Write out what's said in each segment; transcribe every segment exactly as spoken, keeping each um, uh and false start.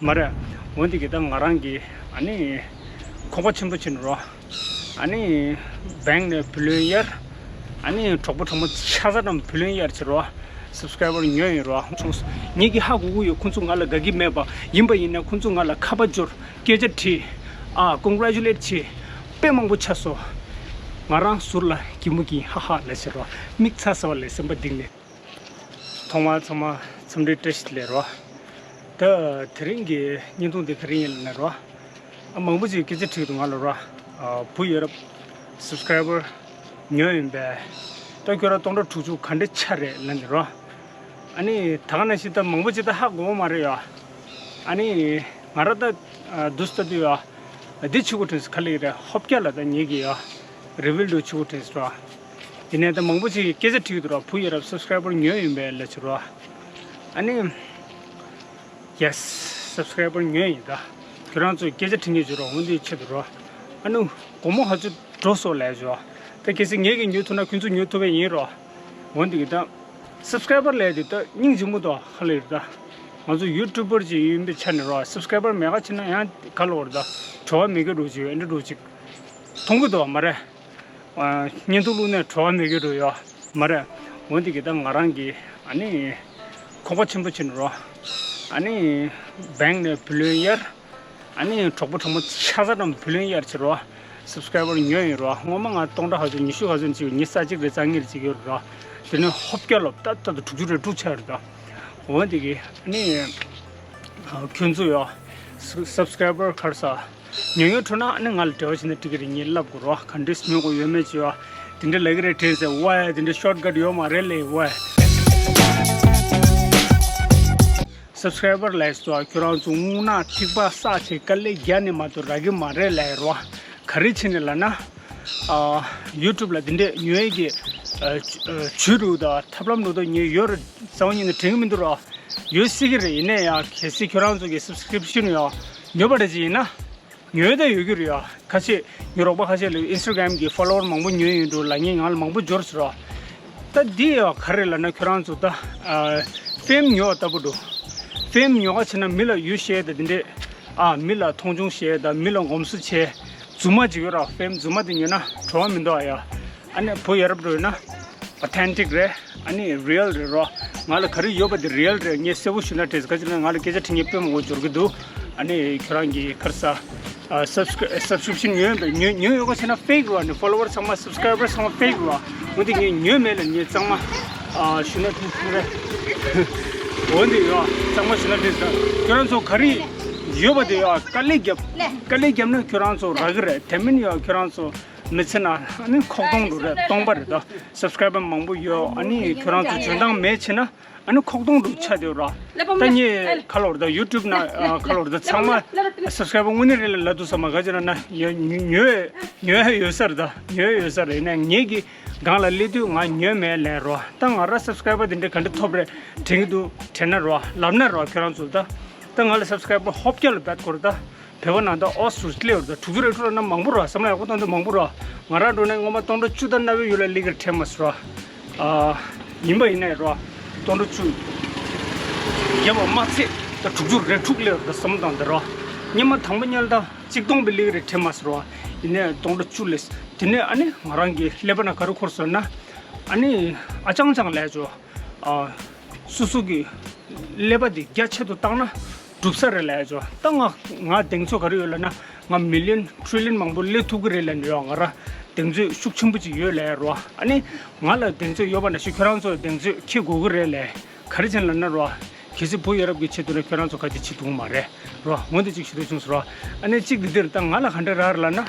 མ་རེད། འོན་ཏེ་གི་ད་ང་རང་གི་ཨ་ནི་ཁོག་པ་ཆེན་པོ་ཕྱིན་རོ། ཨ་ནི་བེང་ནས་བུ་ལོན་གཡར། ཨ་ནི་གྲོགས་པོ་གྲོགས་མོ་ཆ་ཚང་རྣམས་བུ་ལོན་གཡར་བྱེད་རོ། སབ་སི་ཀ་རའི་བར་ཉོས་ཡིན་རོ། ངེད་ཀྱི་ཧ་གོ་གི་ཡོད། ཁོང་ཚོ་ང་ལ་དགའ་གི་མེད་པ་ཡིན་པ་ཡིན་ན་ཁོང་ཚོ་ང་ལ་ཁ་པར་འབྱོར། སྐད་ཆ་དྲིས། ཨ་ཀོང་གི་རེ་ཅུ་ལེཊ་བྱེད། དཔེ་མང་པོ་ཆགས་སོང་། ང་རང་ཟུར་ལ་གད་མོ་གིན་ཧ་ཧ་ལབ་བྱེད་རོ། མིག་ཚ་ས་བ་ལས་སེམས་པ་གཏིང་ནས། ཐོག་མར་ཚང་མ་འཚམས་འདྲི་བཀྲ་ཤིས་བདེ་ལེགས་རོ། ད་དེ་རིང་གི་བརྙན་ཐུང་འདི་ག་རེ་ཡིན་ལབ་ན་རོ། ཨ་མང་པོ་ཅིག་སྐད་ཆ་དྲིས་འདུག་ང་ལ་རོ། ཨ་བུ་ཡ་རབས་སབ་སི་ཀ་རའི་བར་ཉོས་ཡིན་པས། ད་ཁྱོད་རང་སྟོང་ཕྲག་དྲུག་ཅུ་ག་འདྲ་ཆགས་རེད་ལབ་ནས་རོ། ཨ་ནི་ད་ག་ནང་བཞིན་ད་མང་པོ་ཅིག་ད་ཧ་གོ་བ་མ་རེད་ཡ། ཨ་ནི་ང་རང་ད་ཨ་དུས་ལྟ་དུས་ཡ། འདི་ཆུ་གུ་དྲན་སོང་ག་ལེ་རེད། ཧོབ་སྐྱ་ལ་ད་ངེད་ཀྱི་ཡ། རི་བིལ་དུ་ཆུ་གུ་དྲན་སོང་རོ། དེ་ནས་ད་མང་པོ་ཅིག་གིས་སྐད་ཆ་དྲིས་འདུག་ར། བུ་ཡ་རབས་སབ་སི་ཀ་རའི་བར་ཉོས་ཡིན་པས་ལབ་བྱེད་རོ། ཨ་ནི། ཡེ་སི། སབ་སི་ཀ་རའི་བར་ཉོས་ཡིན་ད། ཁྱོད་རང་ཚོས་སྐད་ཆ་དྲི་ངེས་བྱེད་རོགས། འོན་ཏེ་ཆེད་དུ་རོ། ཨ་ནུ། དགོང་མོ་ཧ་ཅུ་འགྲོ་སོང་ལབ་བྱོས། ད་གལ་སྲིད་ངེད་ཀྱིས་ཉོ་ཐུབ་ན་ཁྱོད་ཚོ་ཉོ་ཐུབ་པ་ཡིན་རོ། འོན་ཏེ་གི་ད། སབ་སི་ཀ་རའི་བར་ལབ་དེ་ད་སྙིང་རྗེ་མོ་དོ་ཧ་ལས་རེད་ད། ང་ཚོ་ཡུ་ཊུབ་པར་ཅིག་ཡིན་པའི་ཆ་ནས་རོ། སབ་སི་ཀ་རའི་བར་མེད་ག་ཕྱིན་ན་ཡང་ག་ལོར་ད། བྲོ་བ་མེད་གི་འགྲོ་ཅིག་ཨེ་འདྲ་འགྲོ་ཅིག་མཐོང་གི་འདུག་མ་རེད། ཨ་བརྙན་ཐུང་བླུགས་ནས་བྲོ་བ་མེད་གི་འགྲོ་ཡོད་མ་རེད། འོན་ཏེ་གི་ད་ང་རང་གི་ཨ་ནི་ཁོག་པ་ཆེན་པོ་ཕྱིན་རོ། ཨ་ནི་བེང་ནས་བུ་ལོན་གཡར། ཨ་ནི་གྲོགས་པོ་གྲོགས་མོ་ཆ་ཚང་རྣམས་བུ་ལོན་གཡར་བྱེད་རོ། སབ་སི་ཀ་རའི་བར་ཉོས་ཡིན་རོ། སྔོན་མ་ང་སྟོང་ཕྲག་ཧ་ཅུ་ཉི་ཤུ་ག་ཚོད་ཅིག་ཉི་ཤུ་རྩ་གཅིག་རེད་རྩ་གཉིས་རེད་ཅིག་ཡོད་རོ། དེ་ནས་ཧོབ་སྐྱ་ལོ་ཏག་ཏག་ཏུ་དྲུག་ཅུ་རེ་དྲུག་ཆགས་རེད་ད། འོན་ཏེ་གི་ཨ་ནི་ཁྱོད་ཚོ་ཡོ། སབ་སི་ཀ་རའི་བར་ག་རེ་ཟ། ཉོ་ཉོ་འཕྲོ་ན་ཨ་ནི་ང་ལ་འབྲེལ་བ་བྱས་ན་འགྲིག་གི་རེད། ངས་ལབ་དགོས་རོ། ག་འདྲས་ཉོ་དགོས་ཡོད་མེད་ཅེས་བ། དེ་འདྲ་ལབ་ཀྱི་རེད་དྲན་ཟེར་བ། དེ་འདྲ་ཤོར་ཀཊ་ཡོད་མ་རེད་ལེ་བ། སབ་སི་ཀ་རའི་བར་ལབ་སོ། ཁྱོད་རང་ཚོ་དངུལ་ནག་ཐིགས་པ་བསགས་བྱས་དཀའ་ལས་རྒྱག་ནས་མ་གཏོགས་རག་གི་མ་རེད་ལབ་རོ། ག་རེ་བྱས་ནས་ལབ་ན། ཨ་ཡུ་ཊུབ་ལ་དེ་འདྲས་ཉོ་ཡས་ཀྱི་ཨ་ཇུས་རུ་དང་ཐབས་ལམ་རུ་དང་ཉོས་ཡོད་རེད། རྩ་བ་ཉིད་ནས་དྲན་གྱི་མི་འདུག་རོ། ཡོད་སྲིད་ཀྱི་རེད། ཡིན་ནའི་ཡང་གལ་སྲིད་ཁྱོད་རང་ཚོ་གི་སབ་སི་ཀི་རིབ་ཤན་ཡང་ཉོ་བ་འདྲ་ཅིག་ཡིན་ན། ཉོས་ད་ཡོད་ཀྱི་རེད་ཡ། ཁ་ཤས་ངའི་རོགས་པ་ཁ་ཤས་ལ་ཨིན་སི་ཊ་གྷ་རམ་གྱི་ཕོ་ལོ་ཝར་མང་པོ་ཉོས་ཡོད་འགྲོ་ལབ་མཁན་ང་ལ་མང་པོ་འབྱོར་སོང་ར། ད་འདི་ཡ་ག་རེ་ལབ་ན་ཁྱོད་རང་ཚོ་ད་ཨ་ཕེམ་ཉོ་བ་ལྟ་བུ་འགྲོ། ཕེམ་ཉོ་ག་ཕྱིན་ན་མི་ལ་ཡུལ་བཤད་ད་འདི་འདྲས། ཨ་མི་ལ་མཐོང་ཆུང་བཤད་ད་མི་ལ་གོམས་སུ་བྱས། རྫུན་མ་ཅིག་ཡོད་ར། ཕེམ་རྫུན་མ་དེ་ཉོས་ན་བྲོ་བ་མི་འདུག་ཨ་ཡ། ཨ་ནི་བུ་ཡ་རབས་འགྲོ་ཡོད་ན། ཨོ་ཐེན་ཊིག་རེད། ཨ་ནི་རི་ཡལ་རེད་རོ། ང་ལ་ག་རེ་ཡོད་པ་དེ་རི་ཡལ་རེད། ངས་གསལ་པོ་ཞུ་ན་དྲན་སོང་། ག་ཅི་ན་ང་ལ་སྐད་ཆ་དྲི་མཁན་དཔེ་མང་པོ་འབྱོར་གྱི་འདུག་ཨ་ནི་ཁྱོད་རང་གིས་ག་རེ་ཟ། ཨ་སབ་སི་ཀི་རིབ་སབ་སི་ཀི་རིབ་ཤན་ཉོས་པས་ཉོས་ཉོས་ཡོད་ག་ཟེར་ན་ཕེག་རོ། ཨ་ནི་ཕོ་ལོ་ཝར་ཚང་མ་སབ་སི་ཀི་རའི་བར་ཚང་མ་ཕེག་རོ། འོན་ཏེ་ངས་ཉོས་མེད་ལ་ངས་གཙང་མ་ཨ་ཞུ་ན་དྲན་སོང་རེད། འོན་ཏེ་ཡོད་གཙང་མ་ཞུ་ན་དྲན་སོང་། ཁྱོད་རང་ཚོ་ག་རེ་ཡོད་པ་དེ་ཡོད་དཀའ་ལས་རྒྱབ། དཀའ་ལས་རྒྱབ་ན་ཁྱོད་རང་ཚོ་རག་གི་རེད། དེ་མིན་ཡོད་ཁྱོད་རང་ཚོ། མི་ཚེ་ན་ཨ་ནི་ཁོག་སྟོང་འགྲོ་རེད། སྟོང་པ་རེད་ད། སབ་སི་ཀི་རའི་བར་མང་པོ་ཡོད། ཨ་ནི་ཁྱོད་རང་ཚོ་འཇོན་ཐང་མེད་བྱས་ན་ཨ་ནི་ཁོག་སྟོང་འགྲོ་ཆགས་བསྡད་ར། ད་ངས་ག་ལབ་དགོས་རེད་ད། ཡུ་ཊུབ་ན་ག་ལབ་དགོས་རེད་ད། ཚང་མ་སབ་སི་ཀི་རའི་བར་དངོས་གནས་རེད་ལ་ལབ་འདུག་ས་མ་ག་ཅི་ན་ན་ཡ་ཉོ་ཉོ་ཡ་ཡོད་ས་རེད་ད། ཉོ་ཡ་ཡོད་ས་རེད། ཡིན་ནའི་ངེད་ཀྱི་སྒང་ལ་སླེབས་དུས་ང་ཉོས་མེད་ལབ་ར། ད་ང་ར་སབ་སི་ཀི་རའི་བར་དེ་འདྲ་ག་འདྲ་ཐོབ་རེད་དྲན་གྱི་འདུག་དྲན་ན་ར་ལབ་ན་ར་ཁྱོད་རང་ཚོ་ད། ད་ང་ལ་སབ་སི་ཀི་རའི་བར་ཧོབ་སྐྱ་ལ་བད་དགོས་རེད་ད། བོད་པ་ནང་ད་ཨོ་སུ་ཀླེ་བར་ད་དྲུག་ཅུ་རེ་དྲུག་ལ་ན་མང་པོ་ར། བསམ་བློ་ཡག་པོ་བཏང་དུས་མང་པོ་ར། ང་རང་འགྲོ་ནས་སྔོན་མ་སྟོང་ཕྲག་བཅུ་དང་ལྔ་བའི་ཡུལ་ལ་སླེབས་ཀྱི་རེད་དྲན་མ་སོང་ར། ཨ་ཡིན་པ་ཡིན་ནའི་ར། སྟོང་ཕྲག་བཅུ་བརྒྱབ་པ་མ་ཚད་ད་དྲུག་ཅུ་རེ་དྲུག་སླེབས་བར་ད་བསམ་བློ་བཏང་དུས་ར། སྔོན་མ་དང་པོ་ཉལ་ད་གཅིག་སྟོང་བའི་སླེབས་ཀྱི་རེད་དྲན་མ་སོང་ར། ཡིན་ནའི་སྟོང་ཕྲག་བཅུ་སླེབས། དེ་ནས་ཨ་ནི་ང་རང་གི་ཀླད་པ་ན་ག་རེ་འཁོར་སོང་ན། ཨ་ནི་ཨ་ཅང་ཅང་ལས་ཅོ། ཨ། སོ་སོ་གི་ཀླད་པ་དེ་རྒྱ་ཆེ་དུ་བཏང་ན་འགྲུབ་ས་རེད་ལབ་ཡ་ཅོ། ད་ང་ང་གདེང་ཚོད་ག་རེ་ཡོད་ལབ་ན་ང་མི་ལི་ཡོན་ཊི་རི་ལི་ཡོན་མང་པོ་སླེབས་ཐུབ་ཀྱི་རེད་ལབ་ནས་ཡོད། ང་ར་གདེང་ཚོད་ཤུགས་ཆེན་པོ་ཅིག་ཡོད་ལབ་ཡ་རོ། ཨ་ནི་ང་ལ་གདེང་ཚོད་ཡོད་པ་ནང་བཞིན་ཁྱོད་རང་ཚོ་གདེང་ཚོད་འཁྱེར་དགོས་ཀྱི་རེད་ལབ། ག་རེ་བྱས་ན་ལབ་ན་རོ། གལ་སྲིད་བུ་ཡ་རབས་ཀྱི་ཆེད་དུ་ནས་ཁྱོད་རང་ཚོ་ག་ཅི་བྱེད་ཐུབ་ཀྱི་མ་རེད་རོ། འོན་ཏེ་ཅིག་ཞུ་འདོད་བྱུང་སོང་རོ། ཨ་ནི་གཅིག་འདི་འདིར་ད་ང་ལ་ག་འདྲ་རག་ལབ་ན།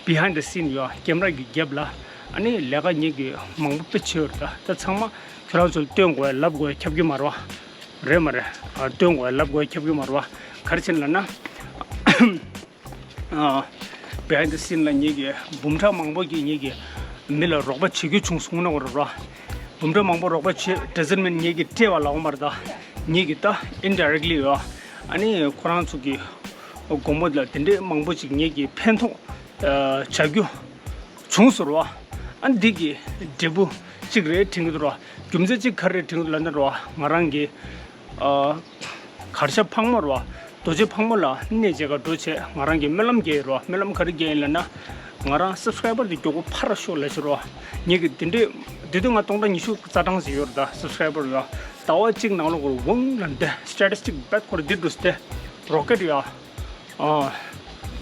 བྷི་ཧའིན་ཌི་སིན་ཡོད། ཀེམ་ར་གི་རྒྱབ་ལ་ཨ་ནི་ལས་ཀ་ངེད་ཀྱི་མང་པོ་དཔེ་ཆེ་ཡོད་རེད། ད་ད་ཚང་མ་ཁྱོད་རང་ཚོ་ལ་སྟོན་དགོས་ལབ་དགོས་ཁྱབ་ཀྱི་མ་རེད་བ། རེད་མ་རེད། ཨ་སྟོན་དགོས་ལབ་དགོས་ཁྱབ་ཀྱི་མ་རེད་བ། ག་རེ་བྱས་ན་ལབ་ན། ཨ་བྷི་ཧའིན་ཌི་སིན་ལ་ངེད་ཀྱི་འབུམ་ཕྲག་མང་པོ་གིས་ངེད་ཀྱི་མི་ལ་རོགས་པ་བྱེད་རྒྱུ་བྱུང་སོང་ན་བ་རེད་བ། འབུམ་ཕྲག་མང་པོ་རོགས་པ་བྱེད་ཌ་ཛན་མིན་ངེད་ཀྱི་སྤྲད་པ་ལབ་པ་མ་རེད་ད། ངེད་ཀྱི་ད་ཨིན་ཌའི་རེག་ལི་ཡོད། ཨ་ནི་ཁོ་རང་ཚོ་གི་དགོང་མོ་ལ་དེ་འདྲའི་མང་པོ་ཅིག་ངེད་ཀྱི་ཕན་ཐོགས་བྱ་རྒྱུ་བྱུང་སོང་ར། ཨ་འདི་གི་འབྲས་བུ་གཅིག་རེད་དྲན་གྱི་འདུག་ར། རྒྱུ་མཚན་གཅིག་ག་རེ་རེད་དྲན་གྱི་འདུག་ལབ་ན་ར། ང་རང་གི་ཨ་ གར་ཞབས་ཕག་མོ་རེད་བ། རྡོ་རྗེ་ཕག་མོ་ལགས་ནས་མཇལ་ཁ་འགྲོ་བྱས་ང་རང་གིས་སྨོན་ལམ་རྒྱག་ཡོད་རེད་བ། སྨོན་ལམ་ག་རེ་རྒྱག་ཡིན་ལབ་ན། ང་རང་སབ་སི་ཀ་རའི་བར་དེ་མགྱོགས་པོ་འཕར་ཤོག་ལབ་བྱས་རེད་བ། ངེད་ཀྱི་དེ་འདྲས་དེ་དུས་ང་སྟོང་ཕྲག་ཉི་ཤུ་རྩ་གྲངས་ཅིག་ཡོད་རེད་ད། སབ་སི་ཀ་རའི་བར་ཡ། ཟླ་བ་གཅིག་ནང་ལོགས་ཀྱི་ཝང་ལབ་འདི་སི་ཊེ་ཊི་སི་ཊིག་བེད་ཁོ་ར་འདི་འགྲོ་སྟེ་རོ་ཀེ་ཊི་ཡ། ཨ།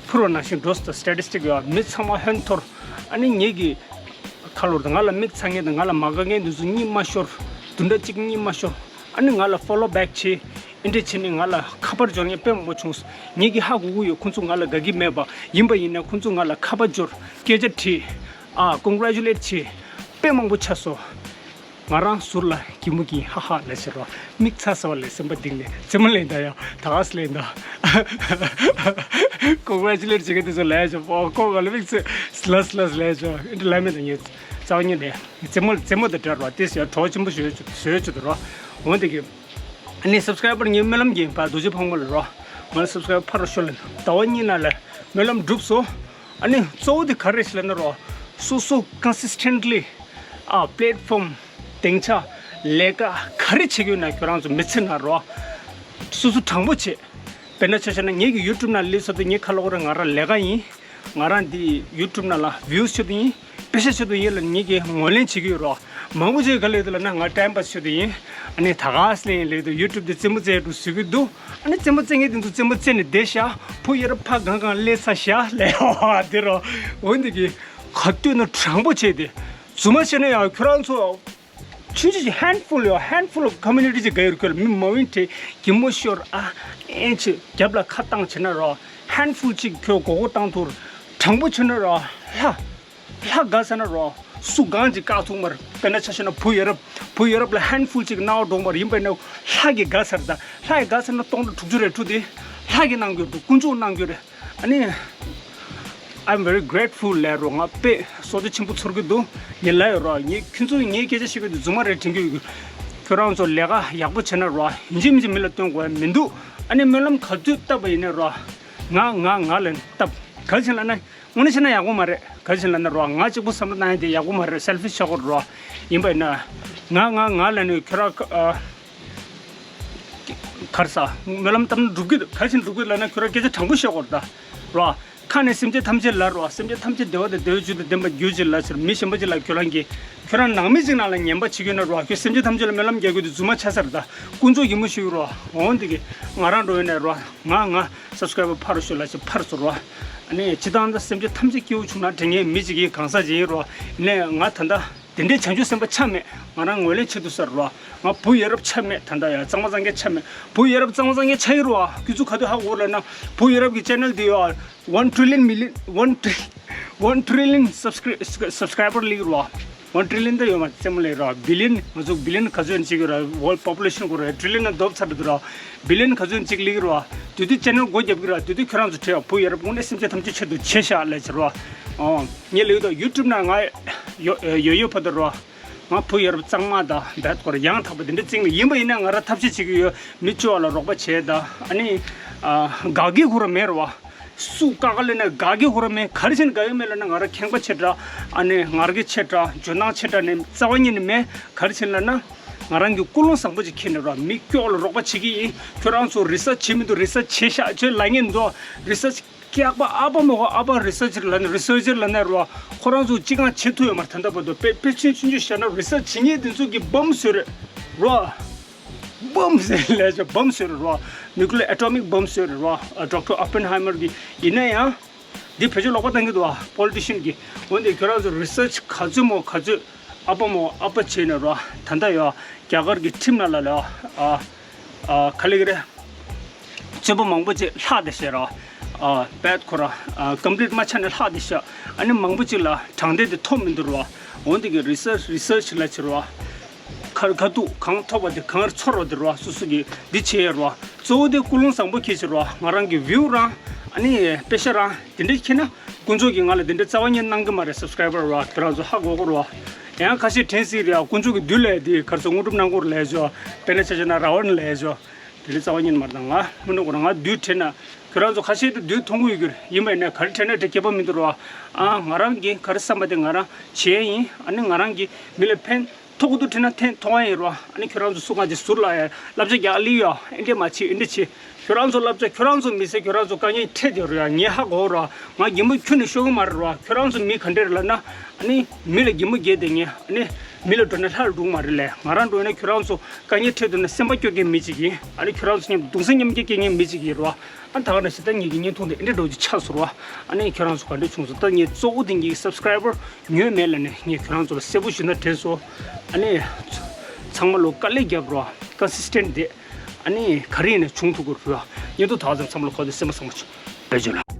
འཕུར་བ་ནང་བཞིན་འགྲོ་སོང་། སི་ཊེ་ཊི་སི་ཊིག་ཡོད། མི་ཚང་མ་ཧོན་འཐོར། ཨ་ནི་ངེད་ཀྱི་ཁ་ལོར་དང་ང་ལ་མིག་ཚ་མཁན་དང་ང་ལ་མ་དགའ་མཁན་དེ་ཚོ་གཉིད་མ་ཤོར། བདུན་ཕྲག་གཅིག་གཉིད་མ་ཤོར། ཨ་ནི་ང་ལ་ཕོ་ལོ་བེག་བྱེད། ཨེ་འདྲས་བྱས་ནས་ང་ལ་ཁ་པར་འབྱོར་མཁན་དཔེ་མང་པོ་བྱུང་སོང་། ངེད་ཀྱིས་ཧ་གོ་གི་ཡོད། ཁོང་ཚོ་ང་ལ་དགའ་གི་མེད་པ། ཡིན་པ་ཡིན་ན་ཁོང་ཚོ་ང་ལ་ཁ་པར་འབྱོར། སྐད་ཆ་དྲིས། ཨ། ཀོང་གི་རེ་ཅུ་ལེ་ཊི་བྱེད། དཔེ་མང་པོ་ཆགས་སོང་། ང་རང་ཟུར་ལ་གད་མོ་གིན་ཧ་ཧ་ལབ་བྱས་རོ། མིག་ཚ་ཟེར་བ་ལས་སེམས་པ་གཏིང་ནས་རྩེད་མོ་ལེན་ད་ཡ། ད་ག་སེ་ལེན་ད། ཀོང་གི་རེ་ཅུ་ལེ་ཊི་བྱེད་མཁན་དེ་ཚོ་ལབ་བྱས། ཨོ་ཁོ་ང་ལ་མིག་ཚ་ལབ་ལབ་ལབ་བྱས། ཨེ་འདྲ་ལབ་མེད་ད། ངས་རྩ་བ་ཉིད་ནས་རྩེད་མོ་རྩེད་མོ་དང་འདྲ་རོ། དེ་ཟེར་གྲོགས་ཆེན་པོ་བཟོས་བཟོས་བྱས་ད་རོ། འོ་དེ་གི། ཨ་ནི་སབ་སི་ཀ་རའི་བར་ངས་སྨོན་ལམ་རྒྱག་ཡིན་པ། རྡོ་རྗེ་ཕག་མོ་ལགས་རོ། ང་ལ་སབ་སི་ཀ་རའི་བར་འཕར་ཤོག་ལབ། ཟླ་བ་གཉིས་ནང་ལ་སྨོན་ལམ་འགྲུབ་སོང་། ཨ་ནི་གཙོ་བོ་དེ་ག་རེ་རེད་ཟེར་ལབ་ན་རོ། སོ་སོ་ཀོན་སི་སི་ཊེན་ཊི་ལི་ཨ་པི་ལེ་ཊི་ཕོམ་སྡིངས་ཆ་ལས་ཀ་ག་རེ་བྱེད་ཀྱི་ཡོད་ན་ཁྱོད་རང་ཚོ་མི་ཚེ་ནང་རོ། སོ་སོ་དྲང་པོ་བྱེད། དཔེར་ན་ཆ་བཞག་ན་ངེད་ཀྱི་ཡུ་ཊུབ་ནང་སླེབས་ཚར་དུས་ངའི་ཁ་ལོ་ཁོ་རང་ང་རང་ལས་ཀ་ཡིན། ང་རང་འདི་ཡུ་ཊུབ་ནང་ལ་བིའུ་སི་ཆེད་དུ་ཡིན། པེ་ས་ཆེད་དུ་ཡིན་ལབ་ངེད་ཀྱིས་ངོས་ལེན་བྱེད་ཀྱི་ཡོད་རོ། མང་པོ་ཅིག་ག་ལབ་ཡོད་ལབ་ན་ང་ཊའིམ་པཱ་སི་ཆེད་དུ་ཡིན། ཨ་ནི་ད་ག་སེ་ལེན་ལབ་དུས་ཡུ་ཊུབ་དེ་རྩེད་མོ་རྩེ་འགྲོ་ཟེར་གྱི་འདུག་ཨ་ནི་རྩེད་མོ་རྩེ་མཁན་དེ་ཚོ་རྩེད་མོ་རྩེ་ནས་བསྡད་ཤག་ཕོ་ཡ་རབས་ཕར་གང་གང་སླེབས་ཚར་ཤག་ལབ་ཡོད་དེ་རོ། འོ་འདི་གི་ག་དུས་ན་དྲང་པོ་བྱས་ཏེ། རྫུན་མ་བཤད་ན་ཡང་ཁྱོད་རང་ཚོ། ཆུང་ཆུང་ཅིག་ཧེན་ཌི་ཕུལ་ཡོད། ཧེན་ཌི་ཕུལ་ཨོཕ་ཀོ་མུ་ནི་ཊི་ཅིག་ག་ཡོད། ཁྱོད་ལ་མི་མང་པོ་ཡིན་དེ་གད་མོ་ཤོར། ཨ་ཨེ་ཅིག་རྒྱབ་ལ་ཁ་བཏང་བྱས་ན་རོ། ཧེན་ཌི་ཕུལ་ཅིག་ཁྱོད་མགོ་སྐོར་བཏང་ཐུབ། དྲང་པོ་བྱས་ན་རོ། ལྷ་ལྷ་དགའ་ས་ན་རོ། སུ་གང་ཅིག་བཀག་ཐུབ་མ་རེད། དཔེར་ན་ཆ་བཞག་ན་བུ་ཡ་རབས། བུ་ཡ་རབས་ལ་ཧེན་ཌི་ཕུལ་ཅིག་གནང་བ་འགྲོ་མ་རེད། ཡིན་པ་ཡིན་ན་ལྷ་གིས་དགའ་ས་རེད་ད། ལྷ་ཡིས་དགའ་ས་ན་སྟོང་ཕྲག་དྲུག་ཅུ་རེ་དྲུག་དེ་ལྷ་གིས་གནང་གི་ཡོད་འདུག་དཀོན་མཆོག་གནང་གི་ཡོད་རེད། ཨ་ནི། I'm very grateful ལབ་རོ། ང་དཔེ་བསོད་བདེ་ཆེན་པོ་ཚོར་གྱི་འདུག་ངས་ལབ་ཡོད་རོ། ངས་ཁྱོད་ཚོས་ངའི་སྐད་ཆ་བཤད་གི་འདུག་རྫུན་མ་རེད་དྲན་གྱི་ཡོད་གི། ཁྱོད་རང་ཚོ་ལས་ཀ་ཡག་པོ་བྱས་ན་རོ། ཡིན་གཅིག་མིན་གཅིག་མི་ལ་སྟོན་དགོས་མི་འདུག་ཨ་ནི་སྨོན་ལམ་ག་དུས་བཏབ་པ་ཡིན་ནའི་རོ། ང་ང་ང་ལབ་ནས་བཏབ། ག་རེ་བྱས་ལབ་ན། དངོས་གནས་བྱས་ན་ཡག་པོ་མ་རེད། ག་རེ་བྱས་ལབ་ན་རོ། ང་གཅིག་པུ་བསམ་བློ་བཏང་ཡ་དེ་ཡག་པོ་མ་རེད། སེལ་ཕི་ཤི་ཆགས་ཀྱི་རེད་རོ། ཡིན་པ་ཡིན་ན། ང་ང་ང་ལབ་ནས་ཁྱོད་རང་ཨ། ག་རེ་ཟ། སྨོན་ལམ་བཏབ་ན་འགྲུབ་ཀྱི་འདུག་ག་རེ་བྱས་འགྲུབ་ཀྱི་ལབ་ན་ཁྱོད་རང་སྐད་ཆ་དྲང་པོ་བཤད་དགོས་རེད་ད། རོ། ཁ་ནས་སེམས་ཅན་ཐམས་ཅད་ལ་རོ། སེམས་ཅན་ཐམས་ཅད་བདེ་བ་དང་བདེ་བའི་རྒྱུ་དང་ལྡན་པར་གྱུར་ཅིག་ལབ་ཟེར། མི་གཞན་པ་ཅིག་ལ་ཁྱོད་རང་གིས། ཁྱོད་རང་ནང་མི་ཅིག་ནང་ལ་ངན་པ་བྱེད་ཀྱི་ཡོད་ན་རོ། ཁྱོད་སེམས་ཅན་ཐམས་ཅད་ལ་སྨོན་ལམ་རྒྱག་གི་འདུག་རྫུན་མ་ཆགས་ས་རེད་ད། དཀོན་མཆོག་གིས་མི་ཤེས་ཀྱི་རོ། འོང་འདི་གི་ང་རང་འགྲོ་ཡོད་ནས་རོ། ང་ང་སབ་སི་ཀ་རའི་བར་འཕར་ཤོག་ལབ་ཅིག་འཕར་སོང་རོ། ཨ་ནི་སྤྱིར་བཏང་ད་སེམས་ཅན་ཐམས་ཅད་སྐྱིད་པོ་བྱུང་ན་དྲན་མཁན་མི་ཅིག་ཡིན། གང་ཟག་ཅིག་ཡིན་རོ། ནས་ང་ད་ལྟ། དེ་འདྲའི་བྱང་ཆུབ་སེམས་དཔའ་ཆགས་མེད། ང་རང་ངོས་ལེན་བྱེད་ཐུབ་ས་རེད་རོ། ང་བུ་ཡ་རབས་ཆགས་མེད། ད་ལྟ་ཡང་གཙང་མ་གཙང་རྐྱང་ཆགས་མེད། བུ་ཡ་རབས་གཙང་མ་གཙང་རྐྱང་ཆགས་ཡིན་རོ། ཁྱོད་ཚོ་ག་དུས་ཧ་གོ་ལབ་ན། བུ་ཡ་རབས་ཀྱི་ཆེ་ནལ་དེ་ཡོད། One trillion million, one tri- one trillion subscri- subscriber སླེབས་རོ། One trillion ད་ཡོད་མ་རེད། རྩེད་མོ་ལབ་རོ། བི་ལི་ཡན། ང་ཚོ་བི་ལི་ཡན་ག་ཚོད་ཡིན་ཅིག་ཡོད་ར། World population གོ་ར། ཊི་རི་ལི་ཡན་ན་འདོར་ཚར་འདུག་ར། བི་ལི་ཡན་ག་ཚོད་ཡིན་ཅིག་སླེབས་རོ། དེ་དུས་ཆེ་ནལ་སྒོ་རྒྱབ་ཀྱི་ར། དེ་དུས་ཁྱོད་རང་ཚོ་དྲན། བུ་ཡ་རབས་དངོས་གནས་སེམས་ཅན་ཐམས་ཅད་ཆེད་དུ་བྱས་ཤག་ལབ་བྱས་རོ། ཨོ། ངས་ལབ་ཀྱི་འདུག་ཡུ་ཊུབ་ནང་ང་ཡོ་ཡོ་ཡོ་ཕོ་དོ་རོ། ང་བུ་ཡ་རབས་གཙང་མ་དང་བེད་སྐོར་ཡང་དག་པ་དེ་འདྲ་བརྩིས་མེད། ཡིན་པ་ཡིན་ན་ང་རང་ཐབས་ཤེས་བྱེད་ཀྱི་ཡོད། མི་སྐྱོ་བ་ལ་རོགས་པ་བྱས་དང་། ཨ་ནི་ཨ་དགའ་སྐྱིད་ཁོ་རང་མེད་རེད་བ། སུ་དཀའ་ཁ་ལབ་ན་དགའ་སྐྱིད་ཁོ་རང་མེད། ག་རེ་བྱས་ནས་དགའ་སྐྱིད་མེད་ལབ་ན། ང་རང་ཁེངས་པ་ཆེ་དྲགས། ཨ་ནི་ངར་སྐད་ཆེ་དྲགས། འཇོན་ཐང་ཆེ་དྲགས་ནས་རྩ་བ་ཉིད་ནས་མེད། ག་རེ་བྱས་ནས་ལབ་ན། ང་རང་གི་ཀུན་སློང་བཟང་པོ་ཅིག་འཁྱེར་ནས་རོ། མི་སྐྱོ་བ་ལ་རོགས་པ་བྱེད་ཀྱི་ཡིན། ཁྱོད་རང་ཚོ་རི་སར་ཆི་བྱེད་མི་འདུག་རི་སར་ཆི་བྱེད་ཤག་ཁྱོད་ལབ་མཁན་འདུག་རི་སར་ཆི། སྐྱག་པ་ཨ་ཕ་མ་ཧོ། ཨ་ཕ་རི་སར་ཆར་ལབ་ན། རི་སར་ཆར་ལབ་ན་རོ། ཁོ་རང་ཚོ་ཅི་གང་བྱེད་ཐུབ་ཡོད་མ་རེད། ད་ལྟ་བར་དུ་དཔེ་དཔེ་ཆུང་ཆུང་ཅིག་བཤད་ན། རི་སར་ཆི་བྱེད་མཁན་དེ་ཚོ་གི་སྦོམ་བཟོས་རེད་རོ། སྦོམ་ཟེར་ལབ་བྱས། སྦོམ་བཟོས་རེད་རོ། Nuclear atomic bomb བཟོས་རེད་རོ། ཨ་ཌོག་ཊར་ཨོ་པེན་ཧའི་མར་གྱིས། ཡིན་ན་ཡང་། འདི་བེད་སྤྱོད་ལོག་པ་བཏང་གི་འདུག་ཨ། པོ་ལི་ཊི་ཤན་གྱིས། འོན་ཏེ་ཁྱོད་རང་ཚོ་རི་སར་ཆི་ག་ཚོད་མོ་ག་ཚོད། ཨ་ཕ་མོ་ཨ་ཕ་བྱས་ནས་རོ། ད་ལྟ་ཡོ་རྒྱ་གར་གྱི་ཁྲིམས་ནང་ལ་ལ་ཨ་ཨ་ག་ལབ་ཀྱི་རེད། རྩོད་པ་མང་པོ་ཅིག་ལྷག་བསྡད་བྱས་རོ། ཨ་བེད་ཁོ་ར་ཨ་ཀམ་པི་ལིཊ་མ་ཆགས་ནས་ལྷག་བསྡད་བྱས། ཨ་ནི་མང་པོ་ཅིག་ལ་དྲང་བདེན་དེ་ཐོབ་མི་འདུག་རོ། འོན་ཏེ་གི་རི་སར་ཆི་རི་སར་ཆི་ལབ་བྱས་རོ། ཁར་ཁ་ཐུག་གང་ཐོབ་པ་དེ་གང་ཚོར་བ་དེ་རོ། སོ་སོ་གི་འདི་བྱས་ཡོད་རོ། གཙོ་བོ་དེ་ཀུན་སློང་བཟང་པོ་འཁྱེར་བྱས་རོ། ང་རང་གི་བིའུ་རང་ཨ་ནི་པེ་ཤ་རང་དེ་འདྲ་འཁྱེར་ན། དཀོན་མཆོག་གིས་ང་ལ་དེ་འདྲའི་རྩ་བ་ཉིད་གནང་གི་མ་རེད། སབ་སི་ཀ་རའི་བར་རོ། ཁྱོད་རང་ཚོ་ཧ་གོ་གི་རོ། ཡང་ཁ་ཤས་དྲན་སྲིད་རེད་ཨ། དཀོན་མཆོག་གིས་བདུད་ལས་དེ་ག་རེ་ཟེར། དངོས་གྲུབ་གནང་གི་རེད་ལབ་བྱས། དཔེར་ན་ཆ་བཞག་ན་ར་ཝན་ལབ་བྱས། དེ་འདྲའི་རྩ་བ་ཉིད་མ་རེད་ད། ང་དངོས་གནས་ཁོ་རང་ང་བདུད་དྲན་ན། ཁྱོད་རང་ཚོ་ཁ་ཤས་དེ་བདུད་མཐོང་གི་ཡོད་ཀྱི་རེད། ཡིན་པ་ཡིན་ན་ག་རེ་དྲན་ན་དྲན། ཁྱད་པར་མི་འདུག་རོ། ཨ་ང་རང་གིས་ག་རེ་བསམ་པ་དེ་ང་རང་བྱས་ཡིན། ཨ་ནི་ང་རང་གིས་མི་ལ་ཕན། ཐོག་ཏུ་ཁྲིད་ན་ཐེན་ཐོག་ཡིན་རོ། ཨ་ནི་ཁྱོད་རང་ཚོ་སུ་གང་ཅིག་ཟུར་ལ་ཡ་བསླབ་བྱ་རྒྱག་ལི་ཡོ། ཨེ་འདྲས་མ་བྱེད། ཨེ་འདྲས་བྱེད། ཁྱོད་རང་ཚོ་བསླབ་བྱ་ཁྱོད་རང་ཚོ་མི་ཟེར། ཁྱོད་རང་ཚོ་དཀའ་ངལ་འཕྲད་དེ་རོ་ཡ། ངས་ཧ་གོ་རོ། ང་རྒན་པོ་ཁྱོད་ནས་ཤོར་གི་མ་རེད་རོ། ཁྱོད་རང་ཚོ་མི་ག་འདྲས་རེད་ལབ་ན། ཨ་ནི་མི་ལ་རྒན་པོ་རྒས་དེ་ངས། ཨ་ནི་མི་ལ་འགྲོ་ན་ལྷ་ལ་འགྲོ་གི་མ་རེད་ལས། ང་རང་འགྲོ་ཡིན་ན་ཁྱོད་རང་ཚོ་དཀའ་ངལ་འཕྲད་འདུག་ན་སེམས་པ་སྐྱོ་མཁན་མི་གཅིག་ཡིན། ཨ་ནི་ཁྱོད་རང་ཚོ་མཉམ་གདུང་སེམས་མཉམ་སྐྱེད་སྐྱེ་མཁན་མི་གཅིག་ཡིན་རོ། ཨ་ད་ག་ནང་བཞིན་ད་ངེད་ཀྱི་བརྙན་ཐུང་དེ་ཨེ་འདྲས་འདྲ་བོ་ཅིག་ཆགས་སོང་རོ། ཨ་ནི་ཁྱོད་རང་ཚོ་ག་འདྲས་བྱུང་སོང་། ད་ངས་གཙོ་བོ་དེ་ངེད་ཀྱི་སབ་སི་ཀ་རའི་བར་ཉུང་ངུ་མེད་ལབ་ནས་ངས་ཁྱོད་རང་ཚོ་ལ་གསལ་པོ་ཞུས་ན་དྲན་སོང་། ཨ་ནི་ཚང་མ་ལོ་དཀའ་ལས་རྒྱབ་རོགས། ཀོན་སི་སི་ཊེན་ཊི་བསྡད། ཨ་ནི་ག་རེ་ཡིན་ན་བྱུང་ཐུབ་དགོས་རེད། བུ་ཨ་བརྙན་ཐུང་ད་ག་ཙམ། ཚང་མ་ལ་གོ་བདེ་སེམས་པ་བཟང་པོ་བྱོས། བེ་ཇོ་ལ།